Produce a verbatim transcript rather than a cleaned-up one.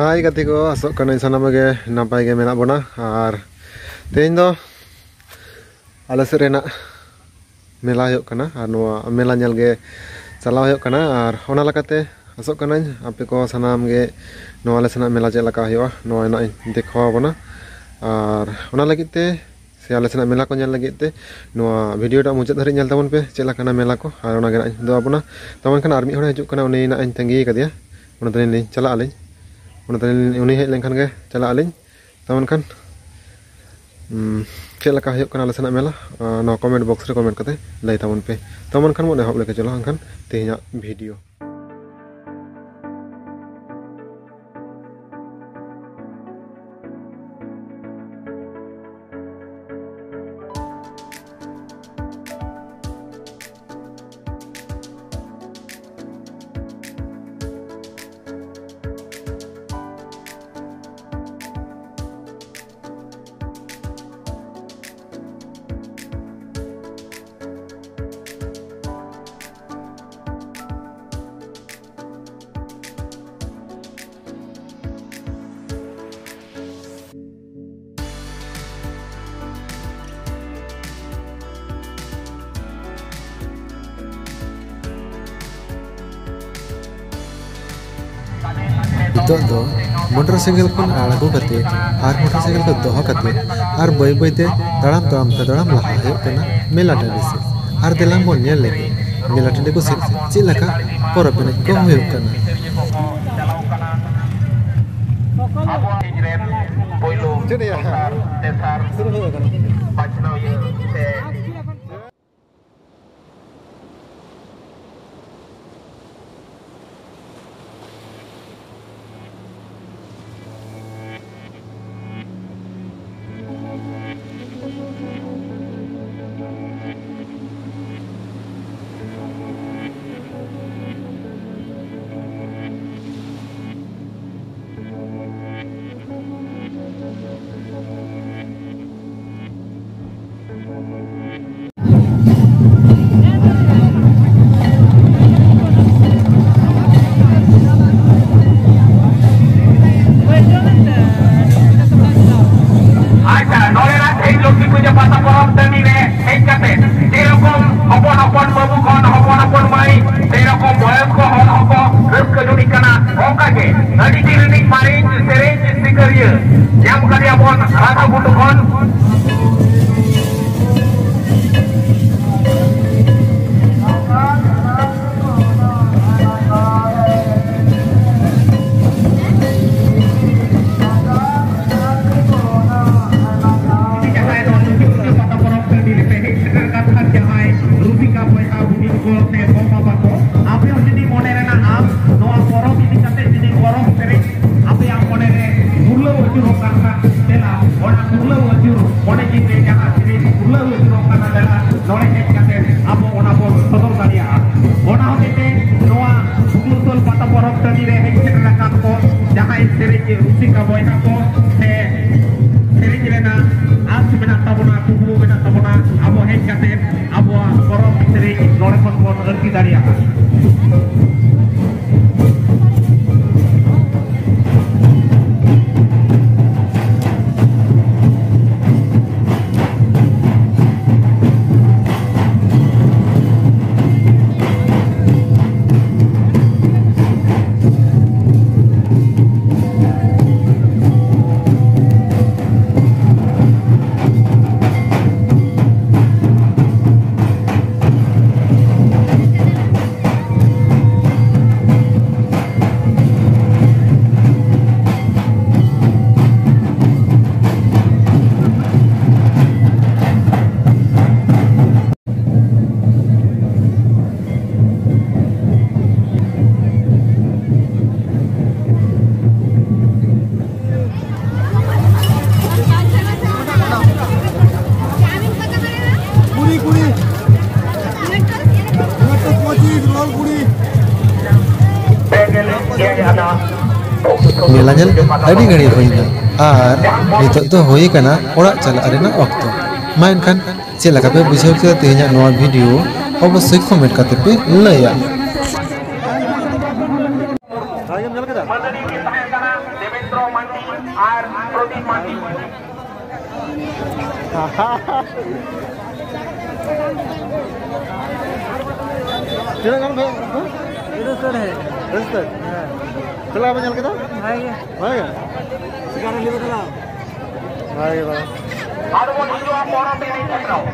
ᱦᱟᱭ ᱜᱟᱛᱮ ᱠᱚ, ᱟᱥᱚᱜ ᱠᱟᱹᱱᱟᱹᱧ ᱥᱟᱱᱟᱢ ᱜᱮ ᱱᱟᱯᱟᱭ ᱜᱮ ᱢᱮᱱᱟᱜ ᱵᱚᱱᱟ᱾ ᱟᱨ ᱛᱮᱦᱮᱧ ᱫᱚ ᱟᱞᱮ ᱥᱮᱫ ᱨᱮᱱᱟᱜ ᱢᱮᱞᱟ ᱦᱩᱭᱩᱜ ᱠᱟᱱᱟ, ᱟᱨ ᱱᱚᱣᱟ ᱢᱮᱞᱟ ᱧᱮᱞ ᱜᱮ ᱪᱟᱞᱟᱣ ᱦᱩᱭᱩᱜ ᱠᱟᱱᱟ᱾ ᱟᱨ ᱚᱱᱟ ᱞᱮᱠᱟᱛᱮ ᱟᱥᱚᱜ ᱠᱟᱹᱱᱟᱹᱧ ᱟᱯᱮ ᱠᱚ ᱥᱟᱱᱟᱢ ᱜᱮ ᱱᱚᱣᱟ ᱟᱞᱮ ᱥᱮᱱᱟᱜ ᱢᱮᱞᱟ ᱪᱮᱫ ᱞᱮᱠᱟ ᱦᱩᱭᱩᱜᱼᱟ, ᱱᱚᱣᱟ ᱨᱮᱱᱟᱜ ᱤᱧ ᱫᱮᱠᱷᱟᱣ ᱟᱵᱚᱱᱟ᱾ ᱟᱨ ᱚᱱᱟ ᱞᱟᱹᱜᱤᱫ ᱛᱮ ᱥᱮ ᱟᱞᱮ ᱥᱮᱱᱟᱜ ᱢᱮᱞᱟ ᱠᱚ ᱧᱮᱞ ᱞᱟᱹᱜᱤᱫ ᱛᱮ ᱱᱚᱣᱟ ᱵᱷᱤᱰᱤᱭᱳ ᱴᱟᱜ ᱢᱩᱪᱟᱹᱫ ᱫᱷᱟᱹᱨᱤᱡ ᱧᱮᱞ ᱛᱟᱵᱚᱱ ᱯᱮ, ᱪᱮᱫ ᱞᱮᱠᱟᱱᱟ ᱢᱮᱞᱟ ᱠᱚ, ᱟᱨ ᱚᱱᱟ ᱜᱮ ᱱᱟᱜ ᱤᱧ ᱩᱫᱩᱜ ᱟᱵᱚᱱᱟ᱾ ᱛᱚ ᱢᱮᱱᱠᱷᱟᱱ ᱟᱨ ᱢᱤᱫ ᱦᱚᱲᱮ ᱦᱤᱡᱩᱜ ᱠᱟᱱᱟ, ᱩᱱᱤ ᱱᱟᱜ ᱤᱧ ᱛᱟᱺᱜᱤ ᱠᱟᱫᱮᱭᱟ, ᱚᱱᱟ ᱛᱮᱞᱤᱧ ᱪᱟᱞᱟᱜ ᱟᱹᱞᱤᱧ, ᱚᱱᱟ ᱛᱮᱞᱤᱧ, ᱩᱱᱤ ᱦᱮᱡ ᱞᱮᱱᱠᱷᱟᱱ ᱜᱮ ᱪᱟᱞᱟᱜ ᱟᱹᱞᱤᱧ᱾ ᱛᱚ ᱢᱮᱱᱠᱷᱟᱱ ᱩᱸ, ᱪᱮᱫ ᱞᱮᱠᱟ ᱦᱩᱭᱩᱜ ᱠᱟᱱᱟ ᱟᱞᱮ ᱥᱮᱱᱟᱜ ᱢᱮᱞᱟ, ᱟᱸ, ᱱᱚᱣᱟ ᱠᱚᱢᱮᱱᱴ ᱵᱚᱠᱥ ᱨᱮ ᱠᱚᱢᱮᱱᱴ ᱠᱟᱛᱮ ᱞᱟᱹᱭ ᱛᱟᱵᱚᱱ ᱯᱮ᱾ ᱛᱚ ᱢᱮᱱᱠᱷᱟᱱ ᱵᱚᱱ ᱮᱦᱚᱵ ᱞᱮᱜᱮ, ᱪᱚᱞᱚ ᱮᱱᱠᱷᱟᱱ ᱛᱮᱦᱮᱧᱟᱜ ᱵᱷᱤᱰᱤᱭᱳ᱾ ᱱᱤᱛᱚᱜ ᱫᱚ ᱢᱚᱴᱚᱨ ᱥᱟᱭᱠᱮᱞ ᱠᱷᱚᱱ ᱟᱬᱜᱚ ᱠᱟᱛᱮ ᱟᱨ ᱢᱚᱴᱚᱨ ᱥᱟᱭᱠᱮᱞ ᱠᱚ ᱫᱚᱦᱚ ᱠᱟᱛᱮ ᱟᱨ ᱵᱟᱹᱭ ᱵᱟᱹᱭ ᱛᱮ ᱛᱟᱲᱟᱢ ᱛᱟᱲᱟᱢ ᱛᱮ ᱛᱟᱲᱟᱢ ᱞᱟᱦᱟ ᱦᱩᱭᱩᱜ ᱠᱟᱱᱟ ᱢᱮᱞᱟ ᱴᱟᱺᱰᱤ ᱥᱮᱫ᱾ ᱟᱨ ᱫᱮᱞᱟ ᱵᱚᱱ ᱧᱮᱞ ᱞᱮᱜᱮ ᱢᱮᱞᱟ ᱴᱟᱺᱰᱤ ᱠᱚ ᱥᱮᱫ ᱪᱮᱫ ᱞᱮᱠᱟ ᱯᱚᱨᱚᱵᱽ ᱮᱱᱮᱡ ᱠᱚ ᱦᱩᱭᱩᱜ ᱠᱟᱱᱟ᱾ ᱟᱵᱚᱣᱟᱜ ᱨᱮᱱ ᱯᱳᱭᱞᱳ ᱪᱮᱫ ᱭᱟ? ᱫᱚᱥᱟᱨ, ᱛᱮᱥᱟᱨ ᱥᱩᱨᱩ ᱦᱩᱭ ᱟᱠᱟᱱᱟ᱾ ᱵᱟᱪᱷᱱᱟᱣᱤᱭᱟᱹ ᱥᱮ ᱦᱚᱯᱚᱱ ᱦᱚᱯᱚᱱ ᱵᱟᱹᱵᱩ ᱠᱷᱚᱱ ᱦᱚᱯᱚᱱ ᱦᱚᱯᱚᱱ ᱢᱟᱹᱭ, ᱥᱮᱨᱚᱠᱚᱢ ᱵᱚᱭᱚᱥ ᱠᱚ ᱦᱚᱲ ᱦᱚᱸᱠᱚ ᱨᱟᱹᱥᱠᱟᱹ ᱡᱚᱝ ᱠᱟᱱᱟ᱾ ᱚᱱᱠᱟ ᱜᱮ ᱟᱹᱰᱤ ᱫᱤᱱ ᱨᱤᱱᱤᱡ ᱢᱟᱨᱮ ᱥᱮᱨᱮᱧ ᱥᱤᱠᱟᱹᱨᱤᱭᱟᱹ ᱧᱟᱢ ᱠᱟᱫᱮᱭᱟ ᱵᱚᱱ ᱨᱟᱫᱷᱟ ᱜᱷᱩᱴᱩ ᱠᱷᱚᱱ᱾ ᱡᱟᱦᱟᱸᱭ ᱱᱚᱣᱟ ᱞᱩᱜᱩ ᱯᱩᱡᱟᱹ ᱯᱟᱛᱟ ᱯᱚᱨᱚᱵᱽ ᱴᱟᱺᱰᱤ ᱨᱮᱯᱮ ᱦᱮᱡ ᱥᱮᱴᱮᱨ ᱟᱠᱟᱱ ᱠᱷᱟᱱ, ᱡᱟᱦᱟᱸᱭ ᱨᱩᱥᱤᱠᱟ ᱵᱚᱭᱦᱟ ᱵᱩᱰᱤ ᱠᱚ ᱥᱮ ᱜᱚ ᱵᱟᱵᱟ ᱠᱚ, ᱟᱯᱮ ᱦᱚᱸ ᱡᱩᱫᱤ ᱢᱚᱱᱮ ᱨᱮᱱᱟᱜ ᱟᱢ ᱱᱚᱣᱟ ᱯᱚᱨᱚᱵᱽ ᱤᱫᱤ ᱠᱟᱛᱮ ᱡᱩᱫᱤ ᱯᱚᱨᱚᱵᱽ ᱥᱮᱨᱮᱧ ᱟᱯᱮᱭᱟᱜ ᱢᱚᱱᱮ ᱨᱮ ᱜᱩᱨᱞᱟᱹᱣ ᱟᱹᱪᱩᱨᱚᱜ ᱠᱟᱱ ᱠᱷᱟᱱ, ᱫᱮᱞᱟ ᱚᱱᱟ ᱜᱩᱨᱞᱟᱹᱣ ᱟᱹᱪᱩᱨ ᱢᱚᱱᱮ ᱡᱤᱣᱤ ᱨᱮ ᱡᱟᱦᱟᱸ ᱥᱮᱨᱮᱧ ᱜᱩᱨᱞᱟᱹᱣ ᱟᱹᱪᱩᱨᱚᱜ ᱠᱟᱱᱟ, ᱫᱮᱞᱟ ᱱᱚᱰᱮ ᱦᱮᱡ ᱠᱟᱛᱮ ᱟᱵᱚ ᱚᱱᱟ ᱵᱚᱱ ᱥᱚᱫᱚᱨ ᱫᱟᱲᱮᱭᱟᱜᱼᱟ᱾ ᱚᱱᱟ ᱦᱚᱛᱮᱡ ᱛᱮ ᱱᱚᱣᱟ ᱵᱩᱠᱩᱞᱥᱳᱞ ᱯᱟᱛᱟ ᱯᱚᱨᱚᱵᱽ ᱴᱟᱺᱰᱤ ᱨᱮ ᱦᱮᱡ ᱥᱮᱴᱮᱨ ᱟᱠᱟᱱ ᱠᱚ ᱡᱟᱦᱟᱸᱭ ᱥᱮᱨᱮᱧ ᱨᱩᱥᱤᱠᱟ ᱵᱚᱭᱦᱟ ᱠᱚ ᱥᱮ ᱥᱮᱨᱮᱧ ᱨᱮᱱᱟᱜ ᱟᱥ ᱢᱮᱱᱟᱜ ᱛᱟᱵᱚᱱᱟ, ᱠᱩᱠᱢᱩ ᱢᱮᱱᱟᱜ ᱛᱟᱵᱚᱱᱟ, ᱟᱵᱚ ᱦᱮᱡ ᱠᱟᱛᱮ ᱟᱵᱚᱣᱟᱜ ᱯᱚᱨᱚᱵᱽ ᱥᱮᱨᱮᱧ ᱱᱚᱰᱮ ᱠᱷᱚᱱ ᱵᱚᱱ ᱟᱹᱲᱛᱤ ᱫᱟᱲᱮᱭᱟᱜᱼᱟ᱾ ᱠᱩᱲᱤ, ᱠᱩᱲᱤ᱾ ᱢᱤᱫᱴᱟᱝ ᱯᱚᱸᱪᱤᱥ, ᱞᱚᱞ ᱠᱩᱲᱤ᱾ ᱢᱮᱞᱟ ᱧᱮᱞ ᱟᱹᱰᱤ ᱜᱷᱟᱹᱲᱤᱡ ᱦᱩᱭᱱᱟ ᱟᱨ ᱱᱤᱛᱚᱜ ᱫᱚ ᱦᱩᱭ ᱟᱠᱟᱱᱟ ᱚᱲᱟᱜ ᱪᱟᱞᱟᱜ ᱨᱮᱱᱟᱜ ᱚᱠᱛᱚ᱾ ᱢᱟ ᱮᱱᱠᱷᱟᱱ ᱪᱮᱫ ᱞᱮᱠᱟ ᱯᱮ ᱵᱩᱡᱷᱟᱹᱣ ᱠᱮᱫᱟ ᱛᱮᱦᱮᱧᱟᱜ ᱱᱚᱣᱟ ᱵᱷᱤᱰᱤᱭᱳ? ᱚᱵᱚᱥᱥᱳᱭ ᱠᱚᱢᱮᱱᱴ ᱠᱟᱛᱮ ᱯᱮ ᱞᱟᱹᱭᱟ᱾ ᱢᱟᱹᱫᱟᱹᱲᱤ ᱠᱤᱱ ᱛᱟᱦᱮᱸ ᱠᱟᱱᱟ ᱫᱮᱵᱮᱱᱫᱨᱚ ᱢᱟᱱᱰᱤ ᱟᱨ ᱯᱨᱚᱫᱤᱯ ᱢᱟᱱᱰᱤ᱾ ᱛᱤᱱᱟᱹᱜ ᱜᱟᱱ ᱵᱷᱟᱭ? ᱦᱮᱸ? ᱨᱟᱹᱥᱠᱟᱹ᱾ ᱨᱟᱹᱥᱠᱟᱹ? ᱦᱮᱸ᱾ ᱪᱮᱫ ᱞᱮᱠᱟ ᱯᱮ ᱧᱮᱞ ᱠᱮᱫᱟ? ᱵᱷᱟᱜᱮ ᱜᱮ᱾ ᱵᱷᱟᱜᱮ ᱜᱮ? ᱥᱤᱠᱟᱨ ᱨᱮᱞᱤ ᱠᱚ ᱪᱟᱞᱟᱣ᱾ ᱵᱷᱟᱜᱮ ᱜᱮ ᱛᱟᱦᱚᱞᱮ᱾ ᱟᱨ ᱵᱚᱱ ᱦᱤᱡᱩᱜᱼᱟ ᱯᱚᱨᱚᱵᱽ ᱮᱱᱮᱡ ᱥᱮᱴᱮᱨᱚᱜ᱾